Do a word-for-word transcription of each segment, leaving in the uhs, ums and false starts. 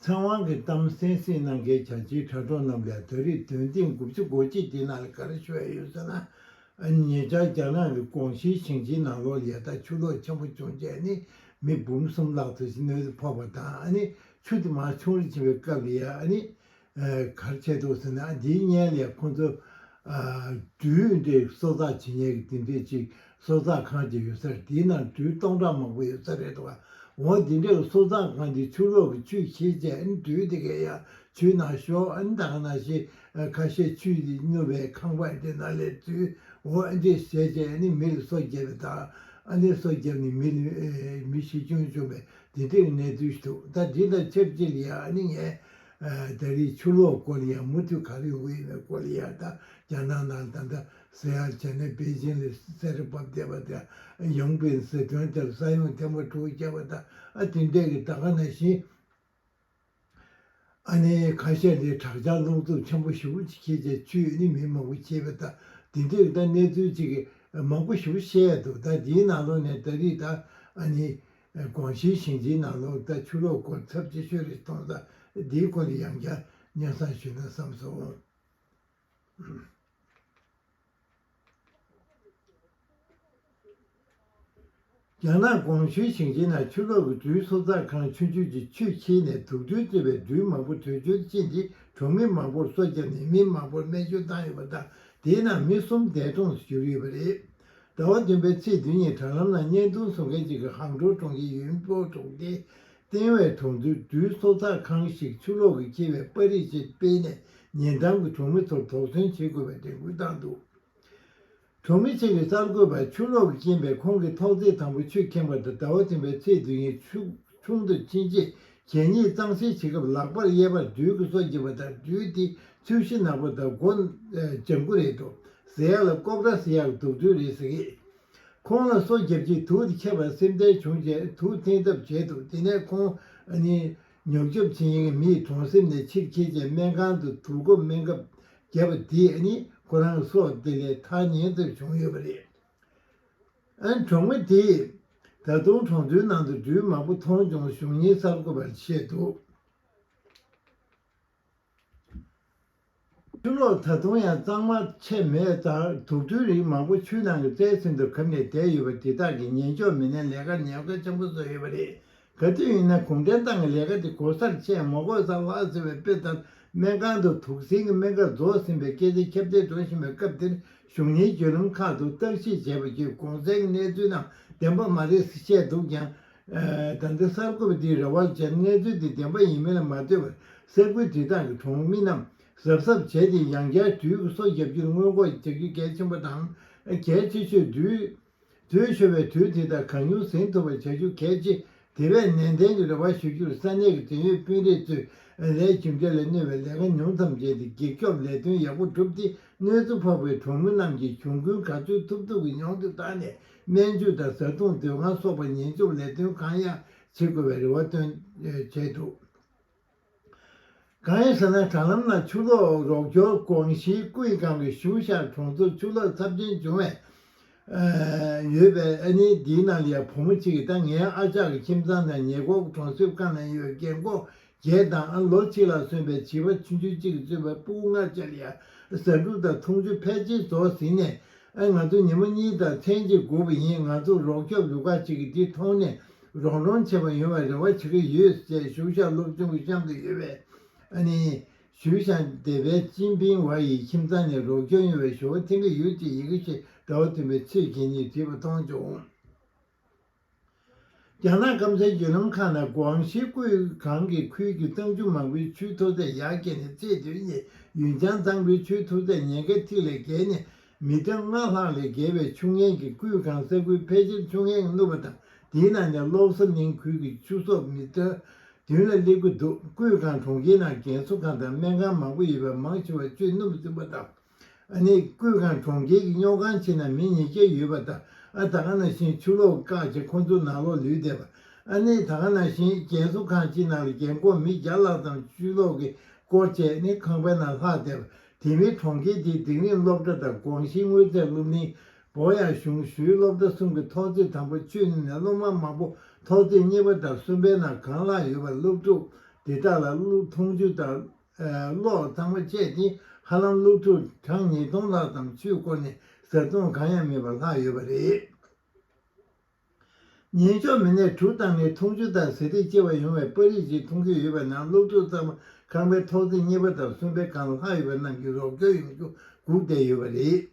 ཚེ་དབང་གི་གཏམ་གསན་གཟིགས་གནང་མཁན་བྱ་བྱེའི་དྲ་གྲོགས་རྣམས་ལ་ད་རེས་དོན་ཐེངས་དགུ་བཅུ་གོ་གཅིག་འདི་ནང་ལ་ག་རེ་ཞུ་ཡ་ཡོད་ཟེར་ན། ཨ་ནི་ཉེ་ཆར་རྒྱ་ནག་གི་ཀོང་ཞི་ཞིང་ཆེན་ནང་ལོགས་ལ་ཡ་ད་ཆུ་ལོག་ཆེན་པོ་བྱུང་རྗེས་ནི་མི་འབུམ་གསུམ་ལྷག་ཙམ་ཞིག་གནོད་འཚེ་ཕོག་པ་དང་། ཨ་ནི་ཆུ་དེ་མར་ཆུང་རུ་ཕྱིན་པའི་སྐབས་ལ་ཡ་ཨ་ནི་ཨ་ག་རེ་བྱས་འདུག་ཟེར་ན། ཨ་འདིའི་སྔོན་ལ་ཡ་ཁོང་ཚོ་ཨ་སྦྲུལ་འདྲའི་གསོ་ཚགས་བྱེད་མཁན་གྱི་དེ་འདྲའི་ཅིག་གསོ་ཚགས་ཁང་ཅིག་ཡོད་ས་རེད། དེའི་ནང་སྦྲུལ་སྟོང་ཕྲག་མང་པོ་ཡོད་ས་རེད་འདུག་འོ་དེ་འདྲའི་གསོ་ཚགས་ཁང་དེ་ཆུ་ལོག་གི་ཆུས་ཁྱེར་བྱས་ཨ་ནི་སྦྲུལ་དེ་གས་ཡ་ཆུའི་ནང་ཤོར། ཨ་ནི་ད་ག་ནང་བཞིན་ཨ་ཁ་ཤས་ཆུས་དེ་བསྣུབས་པའི་ཁང་པ་དེ་ནང་ལས་འཛུལ། འོ་ཨ་འདྲས་བྱས་བྱས་ཨ་ནི་མི་ལ་སོ་བརྒྱབ་པ་དང་། ཨ་ནི་སོ་བརྒྱབ་ནས་མི་ལ་ཨེ་མི་ཤི་སྐྱོན་བྱུང་བའི་དེ་འདྲའི་གནས་ཚུལ་ཞིག་འདུག་ད་འདི་དང་ཆབས་ཅིག་ལ་ཡ་ཨ་ནི་ངས་ཨ་ད་རེས་ཆུ་ལོག་སྐོར་ལ་ཡ་མུ་མཐུད་ག་རེ་ཡོང་གི་ཡོད་མེད་སྐོར་ལ་ཡ་ད་རྒྱ་ནག་ནང་ད་ལྟ་ཟེར་ཡག་བྱས་ན་པེ་ཅིང་ལ་གསེར་བབས་བསྡད་པ་དང་། ཡོང་པིན་ཟེར་དོན་དེར་ས་ཡོམ་ཐེངས་མ་དྲུག་བརྒྱབ་པ་དང་། ཨ་དེ་འདྲས་ཀྱི་ད་ག་ནང་བཞིན་ཨ་ནི་ཁ་ཤས་ལས་དྲག་ཆར་རླུང་འཚུབ་ཆེན་པོ་ཞེ་པོ་ཅིག་ཁྱེར་བྱས་ཆུས་ནི་མི་མང་པོ་ཁྱེར་བ་དང་། དེ་འདྲས་ཀྱི་ད་གནས་ཚུལ་ཅིག་མང་པོ་ཞེ་པོ་བཤད་ཡ་འདུག་ད་དེའི་ནང་ལོགས་ནས་ད་རེས་ད་ཨ་ནི་ཀོང་ཞི་ཞིང་ཆེན་ནང་ལོགས་ད་ཆུ་ལོག་སྐོར་ཚབས་ཆེ་ཤོས་རེད་མཐོང་ས། འདིའི་སྐོར་ལ་ཡང་བསྐྱར་སྙན་སེང་ཞུས་ན་བསམ་སོང་། རྒྱ་ནག་ཀོང་ཞུའི་ཞིང་ཆེན་ནང་ཆུ་ལོག་གི་སྦྲུལ་གསོ་ཚགས་ཁང་ཆུང་ཆུང་གི་ཆུས་ཁྱེར་ནས་དུག་སྦྲུལ་གཙོས་པའི་སྦྲུལ་མང་པོ་བྲོས་བྱོལ་དུ་ཕྱིན་ཏེ། གྲོང་མི་མང་པོར་སོ་བརྒྱབ་ནས་མི་མང་པོར་རྨས་སྐྱོན་བཏང་ཡོད་པ་དང་། དེའི་ནང་མི་གསུམ་འདས་གྲོངས་སུ་གྱུར་ཡོད་པ་རེད། ཟླ་བ་བདུན་པའི་ཚེས་བདུན་ཉིན་དྲ་ལམ་ནང་བརྙན་ཐུང་བཟོ་མཁན་ཅིག་གིས་ཧང་ཀྲོའུ་གྲོང་ཁྱེར་ཡུན་ཕོ་གྲོང་སྡེའི་ཏེང་ཝེ་གྲོང་ཚོའི་སྦྲུལ་གསོ་ཚགས་ཁང་ཞིག་ཆུ་ལོག་གིས་ཁྱེར་བའི་པར་རིས་ཤིག་སྤེལ་ནས། ཉེ་འགྲམ་གྱི་གྲོང་མི་ཚོར་དོགས་ཟོན་བྱེད་དགོས་པའི་དྲན་སྐུལ་བཏང་འདུག་གྲོང་མི་ཞིག་གིས་གསར་འགོད་པར་ཆུ་ལོག་གི་རྐྱེན་པས་ཁོང་གིས་ཐོག་བརྩེགས་དང་པོ་ཆུས་ཁེངས་པ་དང་། ཟླ་བ་བདུན་པའི་ཚེས་བདུན་ཉིན་ཆུ་ཆུང་དུ་ཕྱིན་རྗེས་གད་སྙིགས་གཙང་སེལ་བྱེད་སྐབས་ལག་པར་གཡས་པར་སྦྲུལ་གྱིས་སོ་བརྒྱབ་པ་དང་། སྦྲུལ་དེ་ཚོས་གཞི་ནག་པོ་དང་མགོ་ལྗང་གུ་རེད་འདུག་ཟེར་ཡག་ལ་ཀོབ་ར་ཟེར་ཡག་གི་དུག་སྦྲུལ་རེད་ཟེར་གྱི། ཁོང་ལ་སོ་བརྒྱབ་རྗེས་དུག་དེ་ཁྱབ་པར་སེམས་ཁྲལ་བྱུང་རྗེས་དུག་འཐེན་ཐབས་བྱས་འདུག་དེ་ནས་ཁོང་ཨ་ནི་ཉོ་སྐྱོབ་བྱེད་མཁན་གྱི་མིས་གྲོང་གསེབ་ནས་ཕྱིར་འཁྱེར་རྗེས་སྨན་ཁང་དུ་དུག་སྐོམ་སྨན་ཁབ་བརྒྱབ་པ་དེས་ཨ་ནི་ཁོ་རང་གི་སྲོག་དེ་ལས་ཐར་ཉེན་ཙམ་བྱུང་ཡོད་པ་རེད། ཨ་ནི་གྲོང་མི་དེས་ད་དུང་གྲོང་ཚོའི་ནང་དུ་སྦྲུལ་མང་པོ་མཐོང་བྱུང་བཞུགས་མཁན་གསར་འགོད་པར་བཤད་འདུག་ཆུ་ལོག་ད་དུང་ཡང་གཙང་མ་ཆད་མེད་ལྟར་དུག་སྦྲུལ་རིགས་མང་པོ་ཆུ་ནང་གི་རྩྭའི་ཚུན་དུ་གབ་ནས་བསྡད་ཡོད་པ་དེ་དག་གིས་ཉེན་འགྱོག་མི་སྣའི་ལས་ཀར་ཉེན་ཁ་ཆེན་པོ་བཟོས་ཡོད་པ་རེད། ག་དུས་ཡིན་ན་གུང་ཁྲན་ཏང་གི་ལས་ཀ་དེ་གོ་སར་ཆད་མ་གོ་སར་ལྷག་ཟེར་བའི་དཔེ་ལྟར། སྨན་ཁང་དུ་དུག་སེལ་གྱི་སྨན་ཁབ་རྫོགས་ཟིན་པའི་སྐད་ཆ་ཁྱབ་གདལ་འགྲོ་བཞིན་པའི་སྐབས་དེར་བཞུགས་གཉེར་བརྒྱུད་ལམ་ཁག་ཏུ་བརྟག་ཞིབ་བྱས་པ་བརྒྱུད་གོང་གསལ་གྱི་གནས་ཚུལ་རྣམས་བདེན་པ་མ་རེད་ཟེར་བཤད་འདུག་ཀྱང་། ད་ལྟ་གསར་འགོད་པ་འདིས་རེ་བ་བྱས་ན་གནས་ཚུལ་འདི་བདེན་པ་ཡིན་མིན་ལ་མ་ལྟོས་པར་ས་ཁུལ་དེ་དག་གི་གྲོང་མི་རྣམས་གཟབ་གཟབ་བྱས་ཏེ་ཡང་བསྐྱར་སྦྲུལ་གྱི་སོ་བརྒྱབ་རྒྱུར་སྔོན་འགོག་བྱ་རྒྱུ་གལ་ཆེན་པོ་དང་། གལ་ཆེ་ཤོས་སྦྲུལ་སྦྲུལ་ཤོར་བའི་དུས་དེ་དག་གང་མྱུར་ཟིན་ཐུབ་པར་བྱ་རྒྱུ་གལ་ཆེ། དེ་བས་ནན་ཏན་གྱི་རེ་བ་ཞུ་རྒྱུར་ས་གནས་ཀྱི་འབྲེལ་ཡོད་དཔོན་རིགས་ཚོས་ལས་རྒྱུ་འབྲས་ལ་གནོད་པའི་ལས་ཀ་ཉུང་ཙམ་བྱས་ཏེ་འགེགས་སྐྱོབ་ལས་དོན་ཡག་པོ་བསྒྲུབས་ཏེ། གནོད་འཚེ་ཕོག་པའི་གྲོང་མི་རྣམས་ཀྱིས་གྱོང་གུན་ག་ཚོད་ཐུབ་ཐུབ་ཀྱིས་ཉུང་དུ་བཏང་ནས། སྨན་བཅོས་དང་བཟའ་བཏུང་སྡོད་ཁང་སོགས་པ་ཉེན་སྐྱོབ་ལས་དོན་གང་ཡག་བྱེད་དགོས་པའི་རེ་བ་བཏོན་བྱས་འདུག་གང་ཡིན་ཟེར་ན། དྲ་ལམ་ནང་ཆུ་ལོག་རོགས་སྐྱོར་ཀོང་ཞིའི་ཀུའེ་ཀང་གི་ཞུ་ཤ་གྲོང་ཚོར་ཆུ་ལོག་ཚབས་ཆེན་བྱུང་བས་ཡོད་པས། ཨ་ནི་འདིའི་ནང་ལ་ཡང་བུ་མོ་གཅིག་གིས། ད་ངའི་ཨ་ཅག་གི་ཁྱིམ་ཚང་ནང་ཉེ་འཁོར་གྱི་གྲོང་གསེབ་ཁག་ནང་ཡོད་རྒན་འཁོགས་བརྒྱད་དང་། ཨ་ལོ་གཅིག་ལ་སོན་པའི་བྱིས་པ་ཆུང་ཆུང་གཅིག་གིས་གཙོས་པའི་སྤུ་གུ་ལྔ་བཅས་ལ་ཡང་ཟ་འབྲུ་དང་འཐུང་ཆུ་ཕལ་ཆེར་རྫོགས་ཟིན་ནས། ཨ་ང་ཚོ་ཉི་མ་གཉིས་དང་མཚན་གཅིག་སྒུག་པ་ཡིན། ང་ཚོ་རོགས་སྐྱོབ་རུ་ཁག་ཅིག་གིས་འདི་མཐོང་ནས་རོགས་རམ་བྱེད་པ་ཡོང་བའི་རེ་བ་བྱེད་ཀྱི་ཡོད་ཅེས་ཞུ་ཤ་སློབ་ཆུང་གི་གཤམ་དུ་ཡོད་པས། ཨ་ནི་ཞུ་ཤ་འདེབས་པའི་ཅིན་ཕིང་ཝ་ཡི་ཁྱིམ་ཚང་ནས་རོགས་སྐྱོར་ཡོང་བའི་ཞུ་བ་འཐེན་གྱི་ཡོད་ཅེས་ཡི་གེ་ཞིག་ཟླ་བ་བདུན་པའི་ཚེས་བརྒྱད་ཉིན་བྲིས་པ་མཐོང་བྱུང་། རྒྱ་ནག་སྐམ་སའི་བརྒྱུད་ལམ་ཁག་ནང་ཀོང་ཞི་ཀུའེ་ཀང་གི་ཁུལ་གྱི་གཙང་ཆུ་མང་པོའི་ཆུའི་མཐོ་ཚད་ཡར་བསྐྱལ་ནས། ཚེས་བདུན་ཉིན་ཡུན་ཅང་གཙང་པོའི་ཆུའི་མཐོ་ཚད་ཉེན་ཁའི་ཐིག་ལས་བརྒལ་ནས། མི་ཊར་ལྔ་ལྷག་ལས་བརྒལ་བའི་ཆུ་ངན་གྱིས་ཀུའེ་ཀང་ས་ཁུལ་ཕལ་ཆེར་ཆུ་ངན་གྱིས་བསྣུབས་པ་དང་། དེའི་ནང་ནས་ལོག་ས་གླིང་ཁུལ་གྱི་ཆུ་གསོག་མི་ཊར་བདུན་ལ་སླེབས་ཀྱི་འདུག་ཀུའེ་ཀང་གྲོང་ཁྱེར་ནང་རྒན་གསོ་ཁང་དང་སྨན་ཁང་མང་པོ་ཡོད་པའི་མང་ཆེ་བ་ཆུས་བསྣུབས་ཟིན་པ་དང་། ཨ་ནི་ཀུའེ་ཀང་གྲོང་ཁྱེར་གྱི་སྨྱོ་ཁང་ཕྱི་ན་མི་ཉིས་བརྒྱ་ཡོད་པ་དང་། ཨ་ད་ག་ནང་བཞིན་ཆུ་ལོག་བཀག་བྱས་ཁོ་ཚོ་ནང་ལོགས་ལུས་བསྡད་པ། ཨ་ནི་ད་ག་ནང་བཞིན་རྒན་གསོ་ཁང་ཕྱི་ནང་ལ་རྒན་འཁོགས་མི་བརྒྱ་ལྷག་ཙམ་ཆུ་ལོག་གིས་བསྐོར་བྱས་ནི་ཁང་པའི་ནང་ལྷག་བསྡད་པ། དེ་མིན་གྲོང་ཁྱེར་དེའི་འབྲིང་རིམ་སློབ་གྲྭ་དང་ཀོང་ཞིའི་དངོས་རྫས་སློབ་གླིང་། པོ་ཡ་གཞུང་ཞུའི་སློབ་གྲྭ་གསུམ་གྱི་ཐོག་བརྩེགས་དང་པོ་ཆུས་བསྣུབས་ནས་སློབ་མ་མང་པོ་ཐོག་བརྩེགས་གཉིས་པ་དང་གསུམ་པའི་ནང་གང་ལྷག་ཡོད་པར་སློབ་ཕྲུག་ དེ་དག་ལ་གློག་འཐུང་ཆུ་དང་གློག་ཚང་མ་སྤྱད་དེ་ཧ་ལམ་སློབ་ཕྲུག་གྲངས་ཉིས་སྟོང་ལྷག་ཙམ་ཆུས་བསྐོར་ནས་བཟའ་བཏུང་གང་ཡང་མེད་པར་ལྷག་ཡོད་པ་རེད། ཉེན་འཕྱོག་མི་སྣས་གྲུ་བཏང་ནས་འཐུང་ཆུ་དང་ཟས་རིགས་སྐྱེལ་བར་ཡོང་བའི་པར་རིས་ཤིག་མཐོང་རྒྱུ་ཡོད་པ་ནང་སློབ་ཕྲུག་ཚང་མ་ཁང་པའི་ཐོག་བརྩེགས་གཉིས་པ་དང་གསུམ་པའི་སྒང་ལ་ལྷག་ཡོད་པ་རྣམས་ཀྱིས་རོགས་སྐྱོར་ཡོང་རྒྱུ་སྒུག་བསྡད་ཡོད་པ་རེད།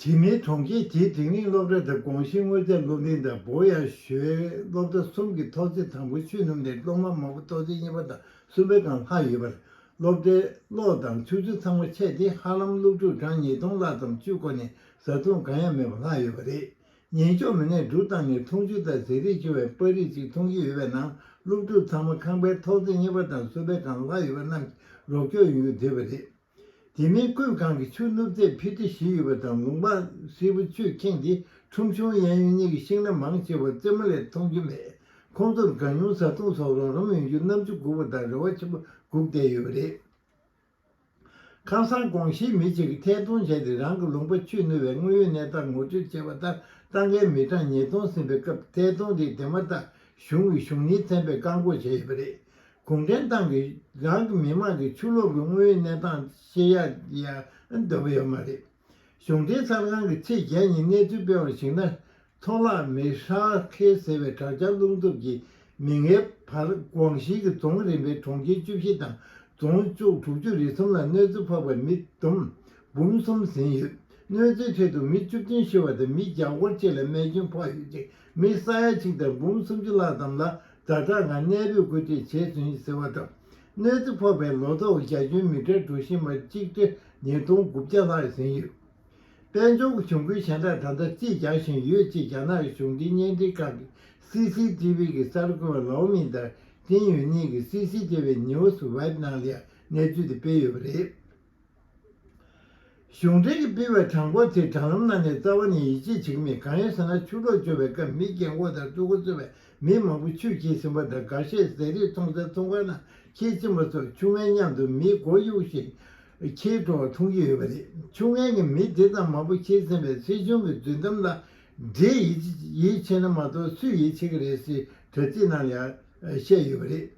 དེ་མིན་གྲོང་ཁྱེར་དེའི་འབྲིང་རིམ་སློབ་གྲྭ་དང་ཀོང་ཞི་དངོས་རྫས་སློབ་འབྲིང་དང་བོ་ཡ་ཞོའི་སློབ་གྲྭ་གསུམ་གྱི་ཐོག་བརྩེགས་དང་པོ་ཆུས་བསྣུབས་ནས་སློབ་མ་མང་པོ་ཐོག་བརྩེགས་གཉིས་པ་དང་གསུམ་པའི་སྒང་ལྷག་ཡོད་པར། སློབ་གྲྭའི་གློག་དང་ཆུ་ཚོད་ཚང་མ་ཆད་དེ་ཧ་ལམ་སློབ་ཕྲུག་གྲངས་ཉིས་སྟོང་ལྷག་ཙམ་ཆུས་བསྐོར་ནས་བཟའ་བཏུང་གང་ཡང་མེད་པར་ལྷག་ཡོད་པ་རེད། ཉེན་འཕྱོག་མི་སྣས་གྲུ་བཏང་ནས་འཐུང་ཆུ་དང་ཟས་རིགས་སྐྱེལ་བའི་པར་རིས་ཤིག་མཐོང་རྒྱུ་ཡོད་པའི་ནང་སློབ་ཕྲུག་ཚང་མ་ཁང་པའི་ཐོག་བརྩེགས་གཉིས་པ་དང་གསུམ་པའི་སྒང་ལྷག་ཡོད་པ་རྣམས་ཀྱིས་རོགས་སྐྱོར་ཡོང་རྒྱུ་བསྡད་པ་རེད། དེ་མིན་ཀུན་གང་གི་ཆུ་བསྣུབས་ཚད་ཕི་ཊི་བཞི་ཡོད་པ་དང་ལུང་པ་ཧྲིལ་པོ་ཆུས་ཁེངས་ཏེ་ཁྲོམ་གཞུང་གཡས་གཡོན་གཉིས་ཀྱི་ཤིང་སྣ་མང་ཆེ་བ་རྩེད་མོ་ལས་མཐོང་རྒྱུ་མེད། ཁོང་ཚོར་གང་ཡོང་བཟའ་བཏུང་སོགས་རོགས་རམ་ཡོང་རྒྱུ་རྣམ་འགྱུར་སྒུག་པ་དང་རེ་བ་ཆེན་པོ་སྒུག་བསྡད་ཡོད་པ་རེད། ཁ་སང་ཀོང་ཞིའི་མི་གཅིག་གིས་ཐད་གཏོང་བྱས་ཏེ་རང་གི་ལུང་པ་ཆུས་བསྣུབས་པའི་དངོས་ཡོད་གནས་སྟངས་ངོ་སྤྲོད་བྱས་པ་ལྟར་ལྟ་མཁན་མི་གྲངས་ཉིས་སྟོང་ཟིན་པའི་སྐབས་ཐད་གཏོང་དེའི་འདེམས་པ་ལྟར་གཞུང་གི་གཞུང་གཉེར་ཚན་པས་བཀག་འགོག་བྱས་ཡོད་པ་རེད། གུང་ཁྲན་ཏང་གིས་རང་གི་མི་དམངས་ཀྱི་ཆུ་ལོག་གི་དངོས་ཡོད་གནས་སྟངས་ཤེས་ཡ་ཡ་འདོད་པ་ཡོད་མ་རེད། གཞུང་འབྲེལ་གསར་ཁང་གིས་ཚེས་བརྒྱད་ཉིན་གནས་ཚུལ་སྤེལ་བར་གཞིགས་ན། ཐོག་ལྷག་མེ་ཧྲ་ཁེ་ཟེར་བའི་དྲག་ཆར་རླུང་འཚུབ་ཀྱིས་མིག་སྔའི་བར་ཀོང་ཞི་གི་རྫོང་རིམ་པའི་གྲོང་ཁྱེར་བཅུ་བཞི་དང་རྫོང་བཅུ་དྲུག་ཅུ་རེ་གསུམ་ལ་གནོད་འཚེ་ཕོག་པའི་མི་བསྡོམས་འབུམ་གསུམ་ཟིན་ཡོད། གནོད་འཚེའི་ཁྲོད་དུ་མི་བཅུ་བདུན་ཤི་བ་དང་མི་བརྒྱ་སྐོར་ཅིག་ལ་རྨས་སྐྱོན་ཕོག་ཡོད་ཅིང་མི་ས་ཡ་གཅིག་དང་འབུམ་སུམ་ཅུ་ལྷག་ཙམ་ལ་ཛ་དྲག་ངང་གནས་སྤོས་སྐུལ་སྤྲད་བྱས་ཟིན་ཟེར་བ་དང་། གནོད་འཚེ་ཕོག་པའི་ལོ་ཐོག་བརྒྱ་ཆུང་མི་གྲངས་གྲུ་བཞི་མ་གཅིག་ཁྲི་ཉིས་སྟོང་དགུ་བརྒྱ་ལྷག་ཟིན་ཡོད། དཔལ་འབྱོར་གྱི་གྱོང་གུན་ཞན་ཆ་ད་ལྟ་རྩིས་རྒྱག་བཞིན་ཡོད་ཅེས་རྒྱ་ནག་གཞུང་འབྲེལ་བརྙན་འཕྲིན་ཁང་གི་སི་སི་ཐི་བི་གི་གསར་འགོད་པ་ལའོ་མིན་དང་ཏིན་ཡུན་གཉིས་ཀྱིས་སི་སི་ཐི་བི་ནིའུ་སི་ཝེབ་ནང་ལ་ཡང་གནས་ཚུལ་དེ་སྤེལ་ཡོད་པ་རེད། གཞུང་འབྲེལ་གྱིས་སྤེལ་བའི་གྲངས་འབོར་དེ་དྲ་ལམ་ནང་ནས་རྩ་བ་ནས་ཡིད་ཆེས་བྱེད་ཀྱི་མེད། གང་ཡིན་ཟེར་ན་ཆུ་ལོག་བྱུང་བའི་སྐབས་མི་རྒན་འཁོགས་དང་ཕྲུ་གུ་གཙོས་པའི་མི་མང་པོ་ཆུས་འཁྱེར་ཟིན་པ་དང་། འགའ་ཤས་ཟས་རིགས་འཐུང་སའི་ཚོང་ཁང་ནང་འཁྱེར་ཕྱིན་པ་སོགས་ཆུ་ངན་མཉམ་དུ་མི་མགོ་གཡུག་བཞིན་འཁྱེར་འགྲོ་བ་མཐོང་གི་ཡོད་པ་རེད། ཆུ་ངན་གྱིས་མི་དེ་ཙམ་མང་པོ་འཁྱེར་ཟིན་པས་སྲིད་གཞུང་གི་རྫུན་གཏམ་ལ་འདྲེས་ཡིད་ཡིད་ཆེས་ན་མ་གཏོགས་སུས་ཡིད་ཆེས་ཀྱི་རེད་ཟེར་དྲ་ཚིགས་ནང་ལ་ཡང་བཤད་ཡོད་པ་རེད།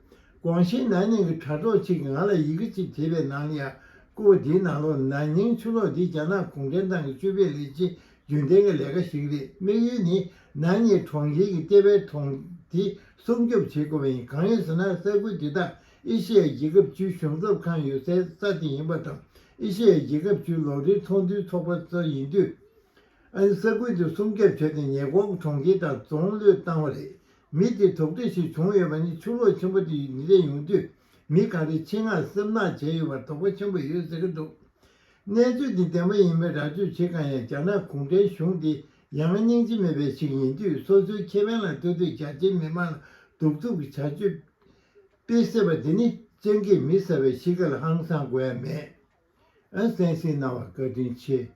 ཀོང་ཞིའི་ན་ནིང་གི་དྲ་གྲོགས་གཅིག་གིས་ང་ལ་ཡི་གེ་གཅིག་བྲིས་པའི་ནང་ལ་ཡང་སྐུ་བ་འདིའི་ནང་ལོགས་ན་ནིང་ཆུ་ལོག་འདི་རྒྱ་ནག་གུང་ཁྲན་ཏང་གི་སྤྱི་པའི་ལས་བྱེད་རྒྱུན་ལྡན་གྱི་ལས་ཀ་ཞིག་རེད། དམིགས་ཡུལ་ནི་ན་ནིང་གྲོང་ཁྱེར་གྱི་ལྟེ་བའི་གྲོང་དེ་སྲུང་སྐྱོབ་བྱེད་དགོས་པ་ཡིན། གང་ཡིན་ཟེར་ན་ས་ཁུལ་འདི་དག་ཨེ་ཤེ་ཡའི་རྒྱལ་ཁབ་བཅུའི་གཞུང་ཚབ་ཁང་ཡོད་སའི་ས་དེ་ཡིན་པ་དང་། ཨེ་ཤེ་ཡའི་རྒྱལ་ཁབ་བཅུའི་ལོ་རེའི་ཚོང་འདུའི་ཚོགས་པ་ཚོ་ཡིན་དུས། ཨ་ནི་ས་ཁུལ་དུ་སྲུང་སྐྱོབ་བྱས་ཏེ་ཉེ་འཁོར་གྱི་གྲོང་ཁྱེར་དང་རྫོང་བློས་བཏང་བ་རེད། མི་དེ་དོགས་འདྲི་ཞིག་བྱུང་ཡོད་པ་ནི་ཆུ་ལོག་ཆེན་པོ་དེ་འདི་འདྲ་ཡོང་དུས་མི་ག་རེ་ཆེད་མངགས་སེམས་ནག་བྱས་ཡོད་པར་དོགས་པ་ཆེན་པོ་ཡོད་ཟེར་གྱི་འདུག་གནས་ཚུལ་འདི་བདེན་པ་ཡིན་མིན་ར་སྤྲོད་བྱེད་གང་ཡང་རྒྱ་ནག་གུང་ཁྲན་གཞུང་འདི་ཡ་ང་སྙིང་རྗེ་མེད་པའི་ཞིག་ཡིན་དུས་སོ་སོའི་ཁེ་ཕན་ལ་ལྟོས་དུས་རྒྱ་ཆེའི་མི་མང་ལ་གདུག་རྩུབ་ཀྱི་བྱ་སྤྱོད་སྤེལ་སྲིད་པ་འདི་ནི་སྤྱང་ཀིས་མི་ཟ་བའི་གཤིས་ཀ་ལ་ཧང་སང་དགོས་ཡ་མེད། ཨ་གསན་གཟིགས་གནང་བར་བཀའ་དྲིན་ཆེ།